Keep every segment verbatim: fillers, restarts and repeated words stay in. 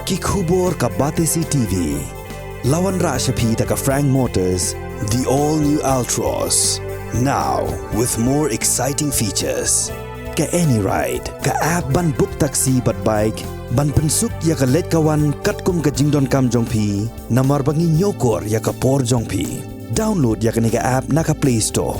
Ki khubor ka Batesi T V. La wanrah sha phi da ka Frank Motors, the all new Altroz. Now with more exciting features. Ka AnyRide, ka app ban book taxi bad bike, ban pynsuk ïa ka leit ka wan katkum ka jingdonkam jong phi, namar ba ngi ñiewkor ïa ka por jong phi. Download ïa kane ka app na ka Play Store.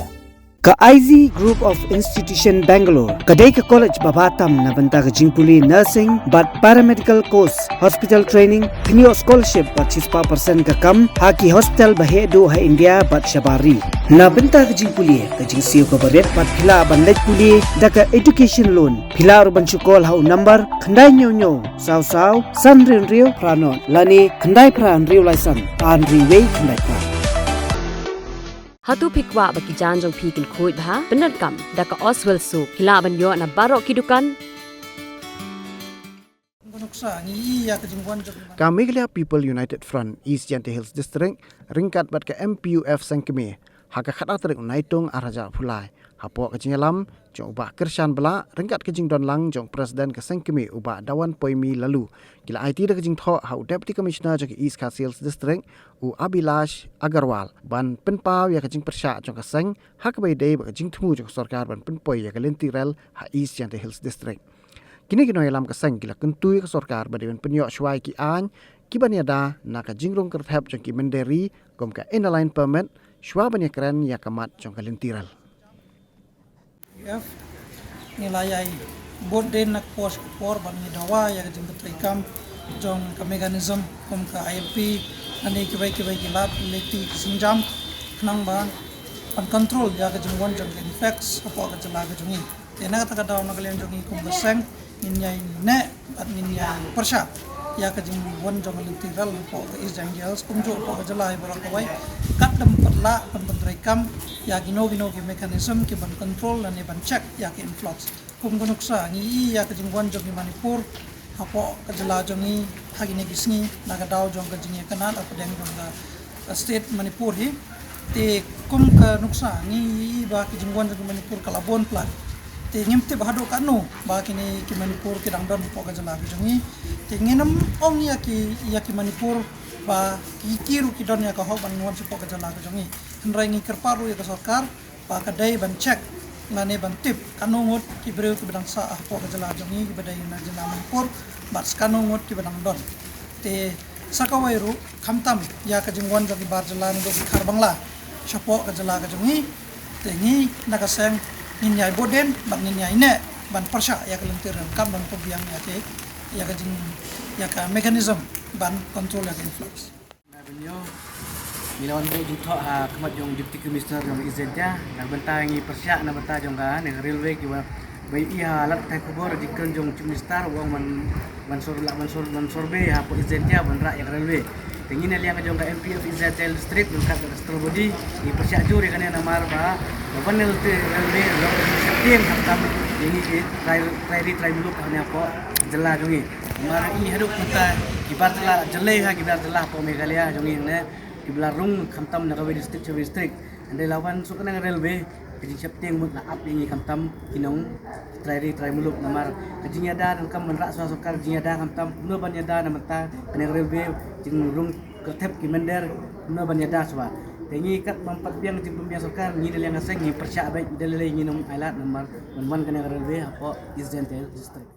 Ka I Z Group of Institution Bangalore ka dei ka college ba bha tam na bynta ka jingpule nursing bad paramedical course, hospital training, thñiuh scholarship bad shispah percent ka kam ha ki hospital ba heh duh ha India bad shabar ri. Na bynta ka jingpule, ka jingsiew kaba rit bad phi lah ban leit pule da ka education loan. Phi lah ruh ban shu call ha u number khyndai hynñiew hynñiew saw saw san hynriew hynriew phra nod lane khyndai phra hynriew lai san ar hynriew wei khyndai phra. Hato phi kwah ba ki jaiñ jong phi kin khuid bha? Pyndonkam da ka Oswell Soap. Phi lah ban ïoh na baroh ki dukan. Ka Meghalaya People United Front East Jaintia Hills District ryngkat bad ka M P U F Seng Kmie, ha ka khatar tarik u Naitung arhajar arphew lai, hapoh ka jingïalam jong u Bah Kyrshan Blah ryngkat ka jingdon lang jong President ka Seng Kmie u Bah Dawanpoimi Laloo, ki la aiti da ka jingthoh ha u Deputy Commissioner jong ka East Khasi Hills District, u Abhilash Agarwal, ban pynpaw ïa ka jingpyrshah jong ka seng ha kaba ïadei bad ka jingthmu jong ka sorkar ban pynpoi ïa ka lynti rel ha East Jaintia Hills District. Kine ki nongïalam ka seng ki la kyntu ïa ka sorkar ba dei ban pynïoh shuwa ïa ki aiñ kiban ïada na ka jingrung kyrthep jong ki mynder ri kum ka Inner Line Permit, shuwa ban ïakren ïa ka mat jong ka lynti rel. F, ngi la ïai bud dien na ka por sha ka por bad ngi dawa ïa ka jingpyntreikam jong ka mechanism kum ka I L P, lane kiwei kiwei ki lad, ki lynti, ki sienjam, khnang ba ban control ïa ka jingwan jong ka infex hapoh ka jylla ka jong ngi. Te na kata ka daw na ka liang jong ngi kum ka seng, ngin ïai neh bad ngin ïai pyrshah ïa ka jingwan jong ka lynti rel hapoh ka East Jaintia Hills kumjuh hapoh ka jylla hi baroh kawei. Katba ym pat lah ban pyntreikam ïa kino kino ki mechanism kiban control lane ban check ïa ka influx. Kum ka nuksa ngi i ïa ka jingwan jong ki Manipur hapoh ka jylla jong ngi ha kine ki sngi na ka daw jong ka jingïakynad hapdeng jong ka, ka state Manipur hi. Te kum ka nuksa ngi i ba ki jingwan jong ki Manipur ka la bun palat. Te ngim tip haduh katno ba kine ki Manipur ki dang don hapoh ka jylla ka jong ngi. Te ngin ym ong ïa ki, ïa ki Manipur ba ki, ki ruh ki don ïa ka hok ban wan shapoh ka jylla ka jong ngi. Hynrei ngi kyrpad ruh ïa ka sorkar ba ka dei ban check lane ban tip kano ngut ki briew kiba dang sah hapoh ka jylla jong ngi kiba dei na jylla Manipur bad sa kano ngut kiba dang don. Te sa kawei ruh khamtam ïa ka jingwan jong ki bar jylla naduh ki Khar Bangla shapoh ka jylla ka jong ngi. Te ngi na ka seng ngin ïai bud dien bad ngin ïai neh ban pyrshah ïa ka lynti rel kam ban pynbiang ïa ka, ïa ka jing, ïa ka mechanism ban control ïa ka influx. Ngi la wan buh jingthoh ha khmat jong Deputy Commissioner jong East Jaintia na ka bynta ngi pyrshah na bynta jong ka, na ka railway kiba, ba i ha lad pathai khubor jingkren jong Chief Minister u ong ban, ban sor, lah ban sor, ban survey hapoh East Jaintia ban rah ïa ka railway. Te ngi na liang jong ka M P of East Jaintia District ryngkat ka Central Body ngi pyrshah jur ïa kane namar ba, ba ban lynti railway long ka jingsheptieng khamtam ïa ngi ki trai, trai ri trai muluk hangne hapoh jylla jong ngi. Namar ngi haduh mynta ki bar jylla, jyllei ha ki bar jylla hapoh Meghalaya jong ngi hangne kiba la rung khamtam na kawei district sha kawei district. Hynrei la wan shuh kane ka railway ka jingsheptieng mut la ap ïa ngi khamtam ki nong trai ri trai muluk namar ka jingïada donkam ban rah shuwa sorkar ka jingïada khamtam kumno ban ïada na bynta kane ka railway jingrung kyrthep ki mynder kumno ban ïada shuwa. Te ngi katba ym pat biang jingpynbiang sorkar ngi na liang ka seng ngi pyrshah beit da lei lei ngin ym ailad namar ban wan kane ka railway hapoh East Jaintia District.